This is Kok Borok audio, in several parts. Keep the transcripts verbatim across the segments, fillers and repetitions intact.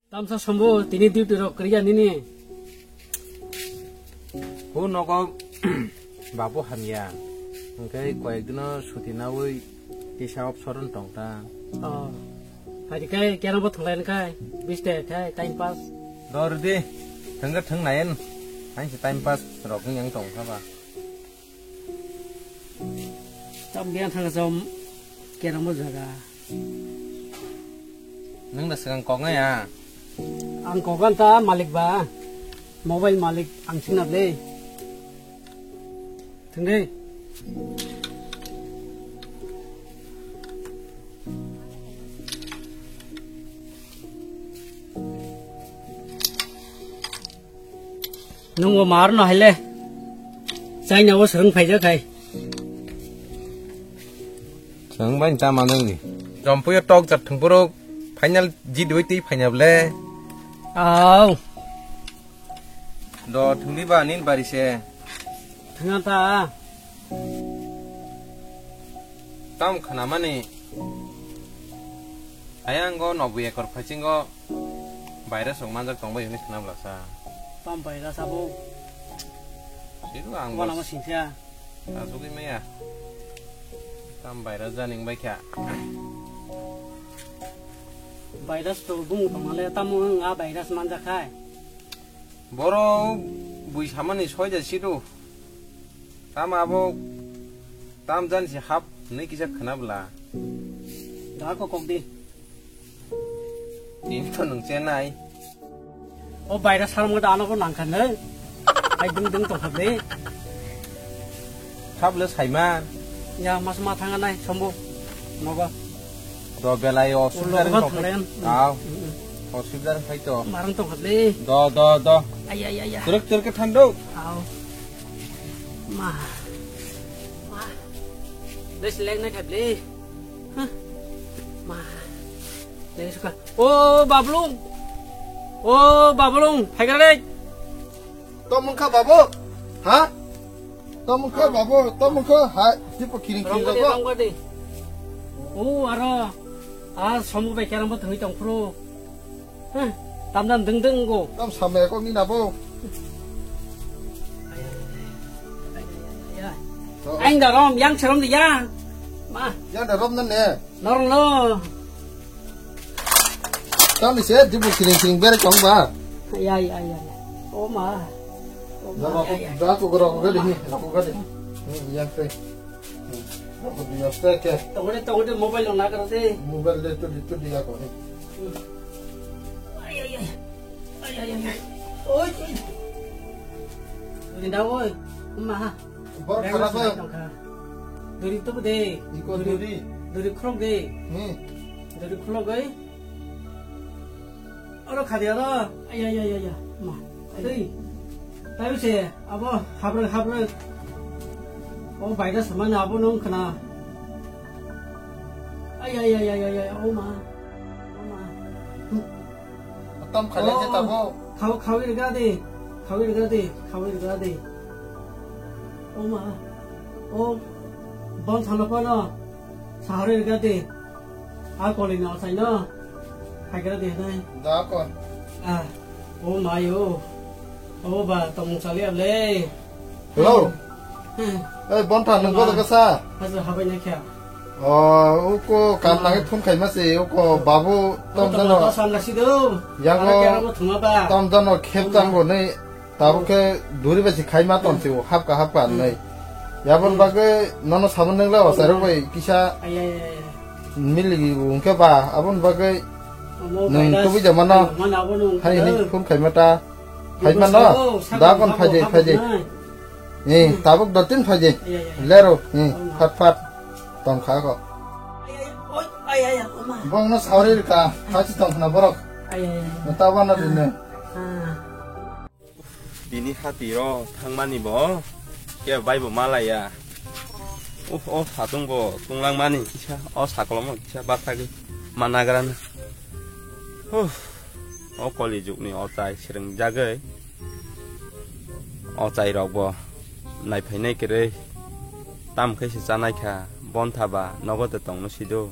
Tamsa sombo tini duty rok kriya nini. Hu nogo babu hamya. Hwnkhe koyek dino suti nawi tisa opsoron tongta. Oh. Hai kai kera bo thwnglai kai. Biste khai time pass. Dor di. Thwngkhe thwng nayen. Hain se time pass rok wng yang tongkha ba. Tam biang thang jom keramo jaga. Nang da segang kok ngai ya? Ang kogan ta malik ba. Mobile malik ang sinat le. Thang de. Nungbo mar no haile. China o swrwng phaijak hai. Swrwng bai ta manwi. Jompuyo tok jat thwngphuru final jidwi twi phaina ble. Au. Do thwngdi ba nin bari se. Thwngna ta. Tam khnamani. Ayang go nobwi ekor phaichingo. Virus rok manjak tongbai hwnwi khna bwlasa. Tam virus abo. Sido ang bo. Wala ma singkha. Asugwi maya. Tam virus janing bai kha. Virus to bung tong le tamo wng a virus manjak khai. Boro bui samani soja sido. Tam abo tam jan si hap hwnwi kisa khna bwla. Da ko kok di. Tini to nung chenai. O baira sarmo da ano ko nangkha ne. Ai ding ding tongkha de. Khap le saiman. Ya mas ma thanga nai sombo. Nogo. Do belai o sudar Ulo tongkha. Thangren. Aw. Mm, mm. O sudar khai to. Marang tongkha de. Do do do. Ay ay ay ay. Turuk turuk thando. Aw. Ma. Ma. Des lek nai kha de. Hah. Ma. Lek suka. O Bablung. O Bablung, phaigra dei. Tamo wngkha babu? Ha? Tamo wngkha babu? Tamo wngkha? Hai, tipo kiring kiring Rongba de, jago. Rongba de. O aro. A somu bai kerang bo thangwi tongphuru. Hah, tamdan deng deng go. Tam samaya kok ni nabo. Ya. Oh. Aing da rom, yang serom de yang. Ma. Yang da rom nan ne. Nor no. Tam ni se dibu kiring kiring bere kong ba. Ya, ya, ya, ya. Oh ma. Oh ma. Da ba, ya, ya, da ko gora ko gade ni, ko gade. Ni yang pe. Ko dia pe ke. Tongode, tongode mobile lo na kara de. Mobile de tu di tu dia ko. Ay, ay, ay. Ay, ay, ay, ay. Oi, oi. Rinda, oi. Ma. Bor khara ba. Duri to de. Iko duri. Duri khulok de. Hmm. Duri khulok de. Oro khadi oro. Ay, ay, ay, ay, ay. Ma. Dui. Tayo se. Abo habrek habrek. O virus mana abo nong khna. Ay, ay, ay, ay, ay, ay, o ma. O ma. Tam khalai je tabo. Khau, khau irga de. Khau irga de. Khau irga de. O ma. O bon sana pa no. Sahar irga de. A koli na sai no. Khai kira de nai. Da ko. Ah. O ma yo. O ba tong chali able. Hello. Hmm. Ei, Bonta, nung bodo kasa? Hajo habai na kya? Oh, uko kam nangi phone khai mase, uko babu tom jano. Sam la sido. Yago. Ara kya mo thuma ba. Tom jano khep tang bo nei. Tabuk khe duri bai si khai ma ton si, hapka hapka nei. Yabon bagwi nono sabun nengla wasaro bai kisa. Ay, ay, ay, ay. Mili wngkhe ba, abon bagwi. Nwng tubui jama no. Hai ni phone khai mata. Hai ma no. Da kon phai de, phai de. Ni tabuk do tin phai de. Lero ni phat phat tong kha ko. Bong no sauri ka, phachi tong khna borok. Ta bana dine. Bini hati ro thangmani bo ke bai bo malaya. Uh, oh, hatung bo tunglang mani kisa, oh, sakolomo kisa bathagwi managrana. Huh, oh, koli jukni ochai srwngjagwi. Ochai rok bo naiphainai kwrwi. Tam khe se chanai kha, Bonta ba nogo de tongno sido.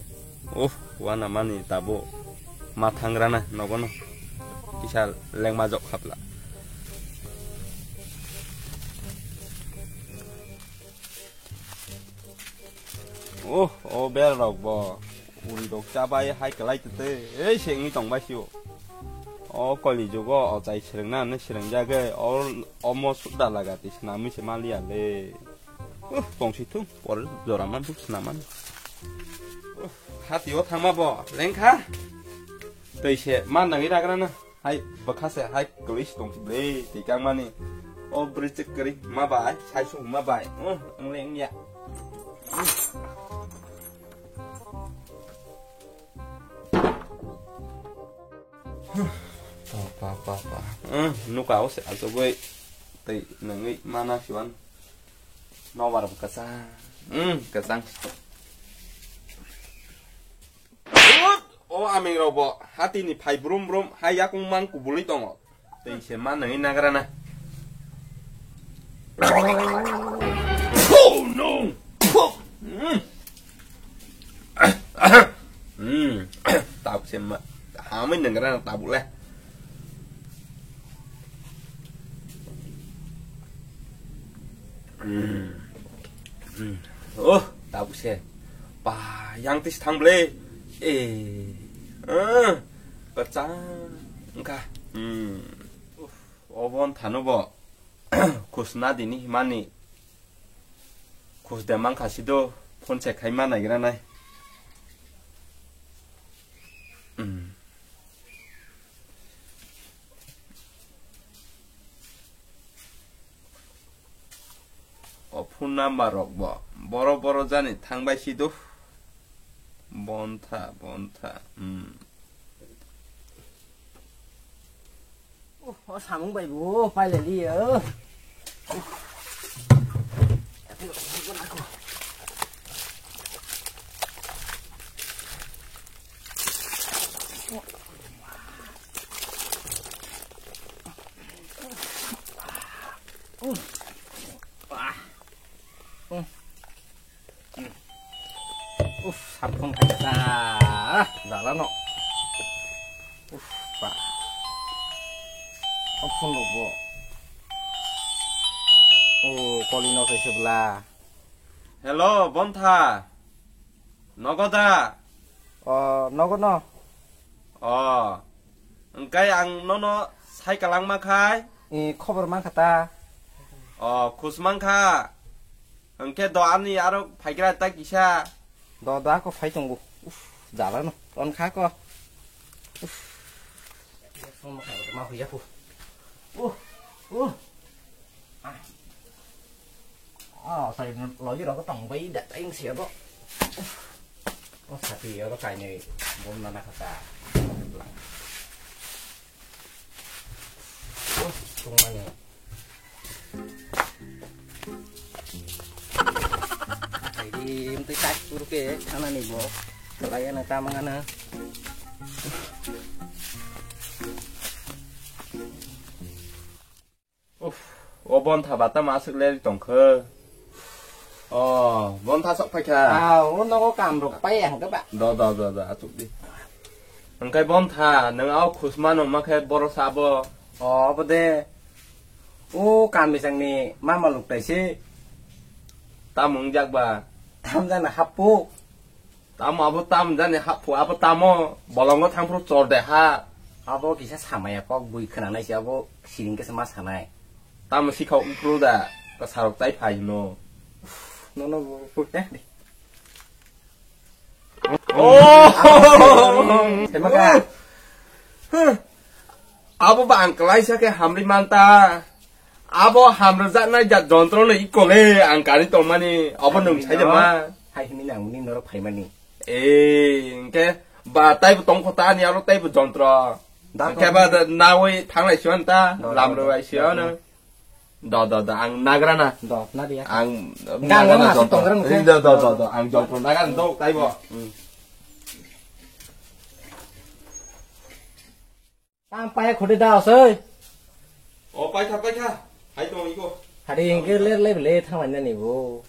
Uh, wana mani tabo ma thangrana nogono. kisa lengma jok khapla. Oh, o ber rok bo uri rok chabai hai kwlai tete ei se wngwi tong bai sio. O koli jugo o chai srengna ne srengjagwi o omo sudda laga ti swnamwi se maliya le. Uh, tongsi thung, por jora man thung swnam man. Uh, hati o thangma bo lengkha. Tei se man nangwi ragrana. Hai bwkha se hai kwlwi se tongsi ble tei kang mani. O bwrwi chwk kwrwi ma bai, sai sung ma bai. Uh, ang le wngya. Pa, pa, pa, pa. Hmm, nuka o se asogoi tei nangwi mana siwan. Nobar bo kwchang. Hmm, kwchang. O aming rok bo hati ni phai brum brum hai yakung mang kubului tongo. Tei se ma nangwi nagra na. Oh no! Hmm. Hmm. Tabuk se ma hamwi nagra na tabuk le. Hmm. Hmm. Oh, tabuk se. Ba, yang tis thang ble. Eh. Eh. Kwchang wngkha. Hmm. Uf, o bon thano bo. Khusna dini himani. Khus de mangkha sido. Phone se khaima nagira nai. Hmm. O phone number rok bo boro boro jani thangbai si do. Bontha, bontha. Hmm. Uh, o samung bai bo pailai liya. Uf, sapung kaya ta. Jala no. Uf, pa. Opson lobo. Oh, koli no sai sebla. Hello, Bontha. Nogo da? Oh, nogo no. Oh. Engkai ang nono sai kalangma khai? Eh, khobor mankha ta. Oh, khus mankha. Engke do ani aro phaigra ta kisa. Do, do, ako phai tongo. Uf, jala no. Ton kha ko. Uf. Ma huya ko. Uh, uh. Ah, sai logi rok tong bai da tai si abo. Oh, sapi oro kainwi bom nana kha ta. Oh, tungmani. Kaidi mtwi tak pur ke thanani bo. Kalai ana tamang ana. Uf, o Bontha bata ma aswk leri tongkhe. O, Bontha sok phaikha. Ah, o nogo kam rok pai ang khe ba. Do, do, do, do, achuk di. Hwnkhe Bontha, nwng o khusma nungma khe boro sabo. O, abo de. O kam bisangni mama luktaisi. Tamo wngjak ba? Tamjani happu. Tamo abo tam jani haphu abo tamo bolongo thangphuru chor de ha. Abo kisa samaya kok bui khwnanai se abo siring khe ma sanai. Tamo sikha uphuru da ta sarok tai phai hino. Nono bo pukya de. Oh! Abo ba ang klaisa khe hamri manta. Abo hamrwjaknai jat jontro no ikole ang kari tongmani abo nwng sai de ma. Hai hini nang ni norok phaimani. Eh, hwnkhe ba taibo tongkho ta ani aro taibo jontro. Hwnkhe ba nawi thanglai siyan ta lamrwai siyan. Do, do, do, ang nagra na. Do, na dia. Ang nagra na jontro. Do, do, do, do, ang jontro nagra na do taibo. Tam paya khode da asoi. O paikha paikha. Hai tong iko. Hari hingke ler le bele thang laina ni bo.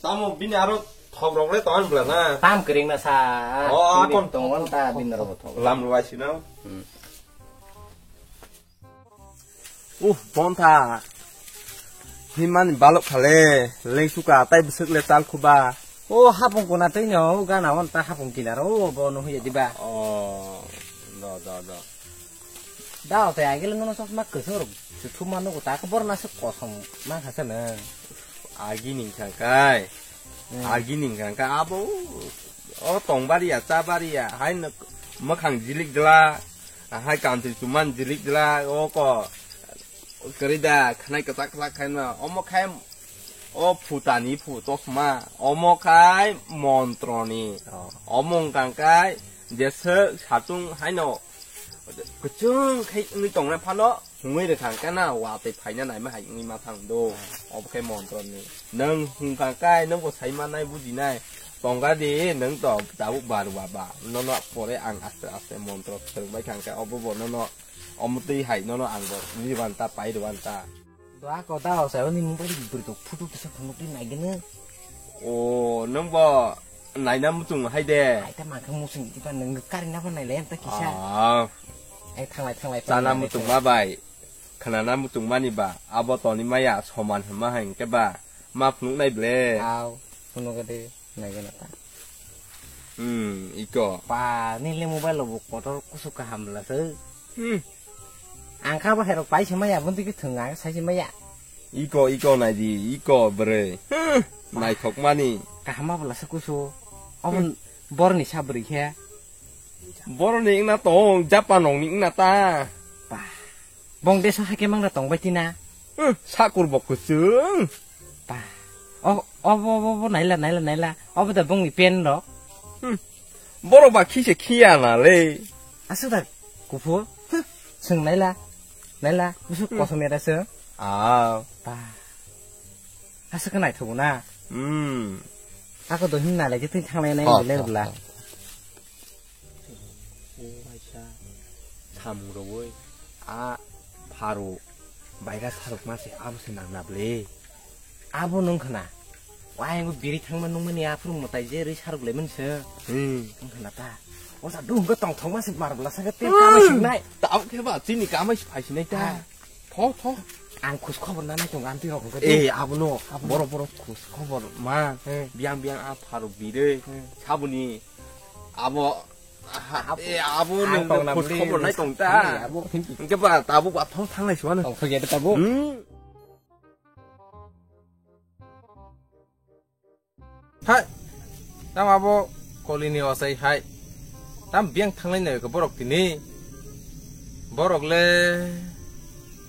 Tamo bini aro thok rok le tong bla na. Tam kering na sa. O, akon tongon ta bin ro thok. Lam rwai sino. Hmm. Uf, bontha. Himani balok khale, lengsuka, tai bwswk le tal khuba. O hapung kuna tei no, o gana on ta hapung kinaro, o bo no huya diba. O, do, do, do. Da, o tai agile nono chosma kwchwng rok, chuthuma nugo ta, borna se kosom, ma khasa na. Agi ning khangkai. Hmm. Agi ning khangkai, abo, o tong baria, cha baria, hai no, makhang jilik dla, hai kantri chuman jilik dla, o ko. Kwrwi da, khnai kwchak kwchak khai no. Omo khai o phutani phu chosma. Omo khai montroni. Oh. Omo wngkang khai jesa satung haino kwchwng khai wngwi tongnai phano hwnwi rwkha hwnkhe na watwi phaina naima hai wngwi ma thang do. Obo khai montroni. Nwng hwnkha khai nwng bo sai manai bujinai. Tongga di nwng to tabuk barwa ba. Nono pore ang aste aste montro swrwngbai kha hwnkhe obo bo nono Omo twi hai nono ang bo ni ban ta pai rw ban ta. Do ako da o sa ni mobile bwrwi tok photo kisa phunuk twi nai gene. O, nwng bo naina muchung hai de. Ai ta mangkha muchung iti pa nwng kari na ba nai le ta kisa. Ah. Ai thanglai thanglai. Chana muchung ma bai. Khnana muchung mani ba. Abo toni maya soman hwnma hai hwnkhe ba. Ma phunuk nai ble. Au, phunuk de. Nai gana ta. Hmm, iko. Pa, nini le mobile lo bo kotor kusuk kaham bwla se. Hmm. Ang kha bo herok pai se maya, bwntwi khe thwng ang sai se maya. Iko, iko nai di, iko bwrwi. Hmm, naithok mani. Kaham ma bwla se kusu. Obo Hmm. Borni sa bwrwi khe. Borni wngna tong, Japan rokni wngna ta. Pa. Bong deso haikhe mangra tongbai tina. Hmm, sakur bo kwchwng. Pa. O, obo, obo, obo, naila, naila, naila. Obo da bongni pen rok. Hmm. Borok ba khise khiya na le. Aswk da kuphur. Huh. Swng naila. Naila. Busuk Hmm. Kosom era swng. Ah. Pa. Aswk khe naithogo na. Hmm. Ako do himna lai je twi thanglai nai Oh, le oh, bla. Oh. O waisa samung rwui a pharo baira sarukma se abo se nang na ble. Abo nwng khna. Wai bo biri thangma nungmani aphuru mwtai je rwi saruk laimani se. Hmm. Nwng khna ta. O sa dum go tong thongma se mar bla saka te Hmm. Kamai singnai. Tao khe ba chini kamai se phai sinai ta. Ah. Tho, tho. Ang khus khobor nanai tongo, amtwi rok hwnkhe. Eh, abono, Abono. Borok, borok khus khobor ma. Hmm. Biyang, biyang a pharo birwi. Hmm. Saboni abo, ha, Abo. Eh, abo Ang nwng tongna khus bwlwi khobor nai nwng tong ta. Thangni abo. Hwnkhe ba tabuk ba thong thanglai sibano. Tong phai gede tabuk. Hmm. Hai, tam abo kolini osai hai. Tam biyang thanglai nai khe borok tini. Borok le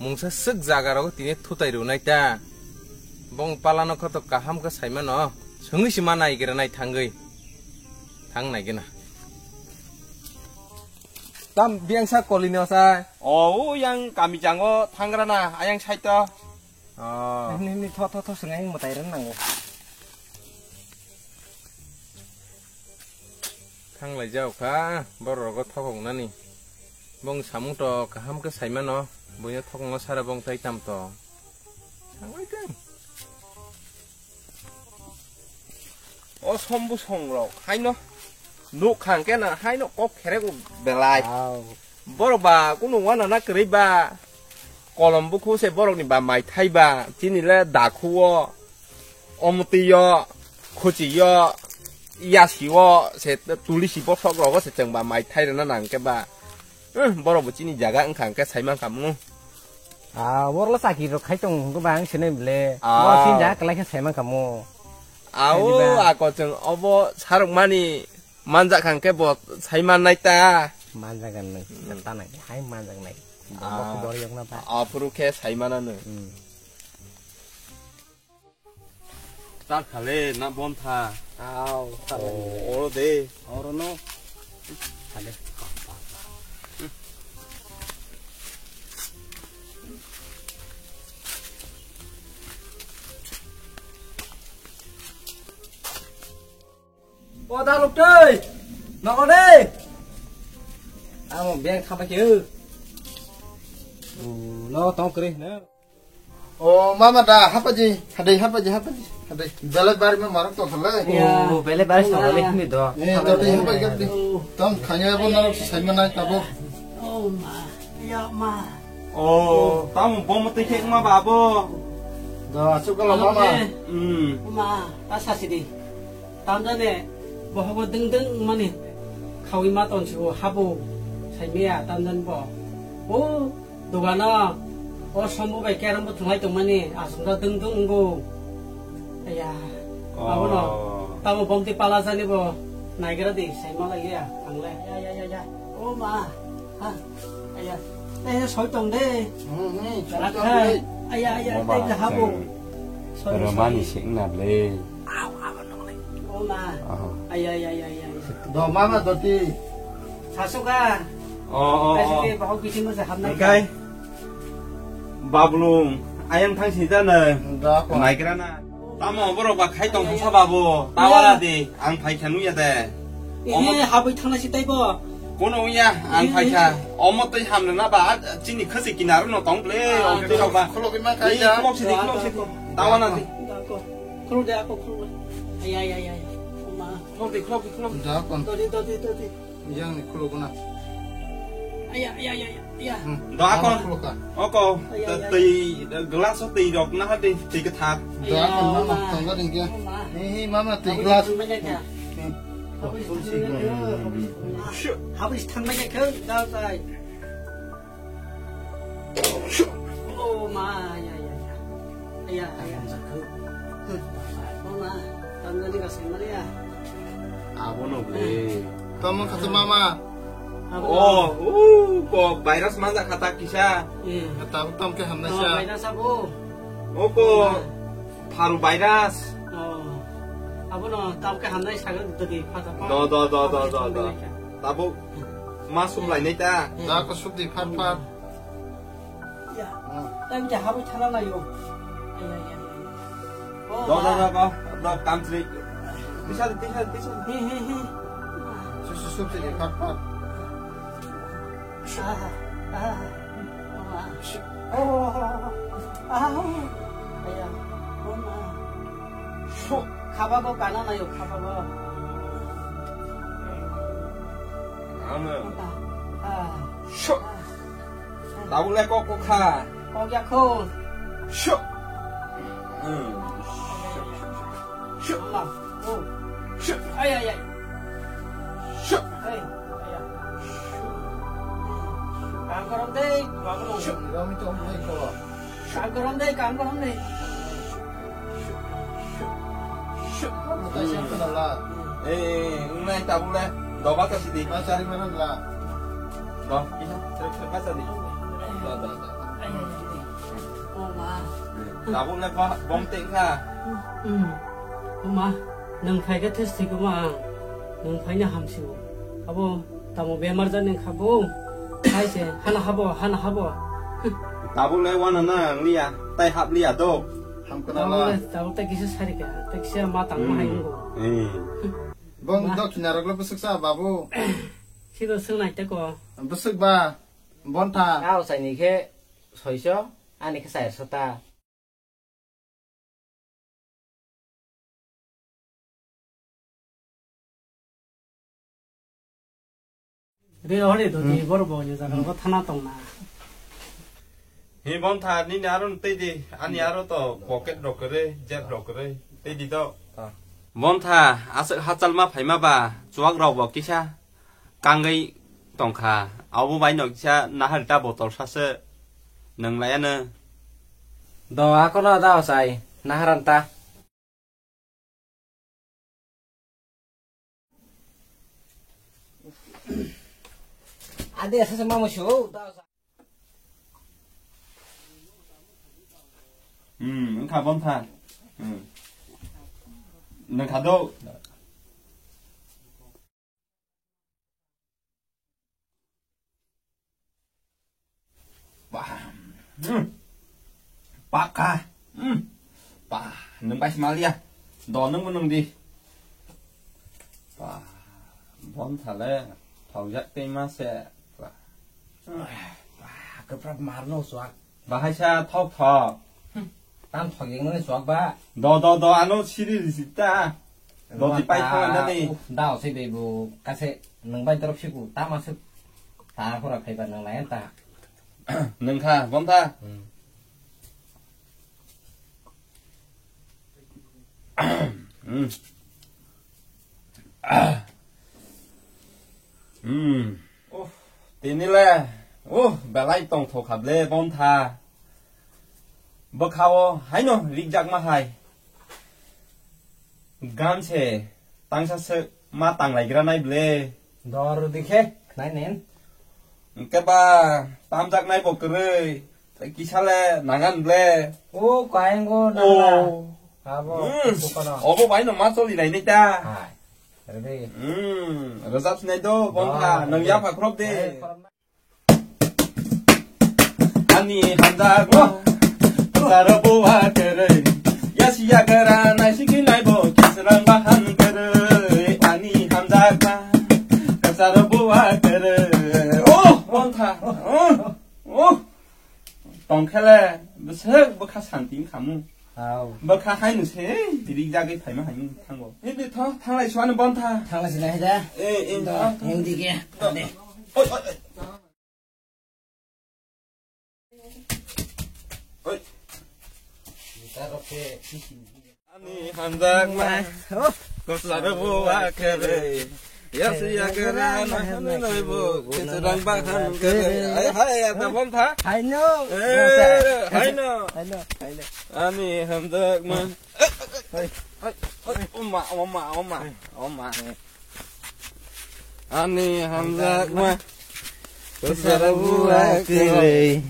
mungsa swk jaga rogo tini thutai rwnai ta. Bong palano khe to kaham khe saimano. Swngwi se ma nai gira nai thangwi. Thang nai gena. Tam biyang sa kolini osai. O, o yang kami jango thangrana ayang side to. Oh. Himni, himni, tho, tho, tho, swng ayang mwtai rwna nango. Thanglai jao kha, borok rogo thokok nani. Bong samung to kaham khe saimano, buino thokongno sara bong tai tam to. Thanglai tang. O sombu songrok haino nuk khang khe na haino kok kherek belai. Wow. Borok ba kunu wana na kwrwi ba kolom bukhu se borok ni ba mai thai ba chini le dakhu o omtwi o khuchi o yasi o se tulisi bosok rogo se chwng ba mai thai rwna nang khe ba. Hmm, borok bo chini jaga wngkha hwnkhe sai mankha mung. Ah, borok le chakri rok khai tong hwnkhe ba ang sinai bole. Ah. Borok chini jaga kwlai khe sai mankha mo. Au, Khaidi ba? Ako chwng obo sarok mani manjak hwnkhe bo sai mannai ta. Manjak nai, Hmm. ta nai, hai manjak nai. Ah. Borok borok yok na ba. Aphuru khe sai manano. Hmm. Tar khale na bon tha. Au, tar Oh, khale. Oro de. Oro no. Khale. O daluk tei. Nogo de. Amo beng khapa ke. No tong kre na. O mama da hapaji, hadai hapaji, hapaji, hadai. Belai bari ma marok to thale. Ya. O belai bari to thale hini do. Eh, to tei hapai gap di. Tong khanya bo narok sai manai tabo. Oh ma, ya ma. Oh, tamo bomo tei khe wngma ba abo? Do, asuk kalo mama. Hmm. Ma, ta sasi di. Tamjane, bohogo ding ding mani. Khawi ma ton si o habo. Sai meya, tamjan bo. O, dogano. O sombo bai kerang bo thunglai tongmani. Asuk da ding ding wnggo. Aya. Oh. Abono. Tamo bomti pala jani bo. Naigra di, sai ma lai ya. Tangle. Ya, ya, ya, ya. O ma. Ha. Aya. Eh, soi tong de. Hmm, hmm, soi tong de. Aya, aya, tei habo. Soi, soi. Romani sing na le. Au, au, nong le. O ma. Aha. Aya, aya, aya, aya. Do mama doti. Sasuka. Oh, oh, oh. Kasi ke bahok bisin mo sa hamna. Engkai. Bablung, ayang thang si jana. Da ko. Naigra na. Tamo borok ba khai tong sa babo. Tawara de, ang phai kha nuya de. Eh, habwi thangna si taibo. Kono ya, ang phai kha. Omo tei hamna na ba, chini khasi kinaro no tong ble, o tei rok ba. Khulok ima khai ja. Khulok si di, khulok si di. Tawana di. Khulok de, ako khulok. Ay, ay, ay, ay. Oma. Khulok di, khulok di, khulok. Da kon. Dodi, dodi, dodi. Yang ni khulok na. Aya, aya, aya, aya. Hmm. Do akon. Ano khulok ka? Oko. Aya, aya. Tei glass o tei rok na ha tei, tei kethak. Do akon mama tongga ding kya. Mama. He, he, mama tei glass. Habis thangmanya khe. Hmm. Habis thangmanya khe, da tai. Oh, ma, ya, ya, ya. Ya, ya. Oh, ma, tamjani ka sengmani ya. Abono ble. Tamo kata mama. Abono. Oh, uh, ko virus manja kata kisa. Hmm. Tam, tam ke hamna sa. Virus abo. Oh, ko. Pharu virus. Oh. Abono tam ke hamnai saga dagi phata. Do, do, do, do, do, do. Tabo ma sumlai nai ta. Da ko subdi phat phat. Ya. Hmm. Tam ke habu thana lai yo. Ay, ay, ay, ay. Oh, do, do, ma. Do, do, do, kam sri. Tisa, tisa, tisa. He, he, he. Su, su, subdi phat phat. Ah, ah, ah, ah. Aya, oh, ma. Shuk. Khaba bo kana nayo, khaba bo. Ano. Ah, ah. Shuk. Ah. Tabule kok kok kha. Kok ya kho. Shuk. Hmm. Shuk. Allah. Oh. Shuk. Ay, ay, ay. Shuk. Ay, ay, ay. Shuk. Kam korom dei, babu. Shuk. Kami to mai ko. Kam korom dei, kam korom dei. Shuk. Shuk. Shuk. Kamu tai siapa dah lah? Eh, nai tabule. Doba kasi di. Masari mana lah? Doh, ini. Terus terus masa di. Dah, dah, dah. Ay, ay, ay. Oh, ma. Tabuk le ba, bom teng kha. Hmm. Oh, ma, nwng phai khe thwis thwi kwma ang. Nwng phai no hamsio. Abo tamo bemar jani kha bo. Hai se, hana habo, hana habo. Tabuk le wana na ang liya, tai hap liya do. Ham kana la. Tabuk le, tabuk tai kisa sari kha, tai kisa ma tang ma hai ngo. Hmm. Eh. Bong do kinarok le bwswk sa, babu. Sibo swng nai te ko. Bwswk ba, Bontha. Tao saini khe soiso, ani khe chairso ta. Re hori do di, hmm, bor bo ni jaga bo thana tong na. Hi Bontha, nini aro tei di, ani aro to pocket rok kwrwi, jeb rok kwrwi, tei di do. Ah. Bontha, aswk hachal ma phaima ba, chuwak rok bo kisa kangwi tongkha. Abo bai no kisa nahar ta botol saswk nang laiya no. Do akono da osai, naharan ta. Ade asa sama musu, da osai. Hmm, wngkha Bontha. Hmm. Nangkha do. Bah. Hmm. Pakha. Hmm. Bah, nwng bai smal ya. Do nwng bo nwng di. Bah, Bontha le thaujak tei ma se. Bah. Bah, kwprap mar no swak. Bahai sa thok thok. Hmm. Tam thok yang nani swak ba. Do, do, do, ano siri risi ta. Do di pai thang na ni. Uf, da se be bu kase nwng bai dorop siku tama se. Ta khora phai ba nwng lai ta. Nungkha, Bontha. Hmm. Hmm. Hmm. Oh, tini le, oh, belai tongthok kha ble, Bontha. Bwkhao haino rikjakma hai. Gan se tangsa se ma tanglaigra nai ble. Dor dikhe, nai nen. Hwnkhe ba tamjaknai bo kwrwi, tei kisa le nangan ble. O, kaingo nangla. O. Abo, hmm, bukono. Obo bai no ma choli nai nai ta. Hai. Ready. Hmm, rwjap sinai do, Bontha, nang yapha khorok de. Ani hamjakma, kwcharo buwa kwrwi. Yasi yagra nai sigi nai bo, kisrang bahan kwrwi. Ani hamjakma, kwcharo buwa kwrwi. Oh, Bontha. Oh, oh. Tongkhele, bwswk bwkha santi wngkhamu. Hao. Bwkha haino se, rijagwi phaima haino thango. Hindi tho, thanglai suano Bontha. Thanglai sinai da. Eh, eh, da, thanglai. Hindi ke. Oi, oi, oi. Oi. Ani hamjakma. Oh. Kwcharo buwa kwrwi. Yasi yagra nai sigi nai bo, kisrang bahan kwrwi. Hai, hai, ya ta Bontha. Haino. Eh, haino. Haino, haino. Ani hamjakma. Hai, hai, hai. Oma, oma, oma, oma. Ani hamjakma. Kwcharo buwa kwrwi.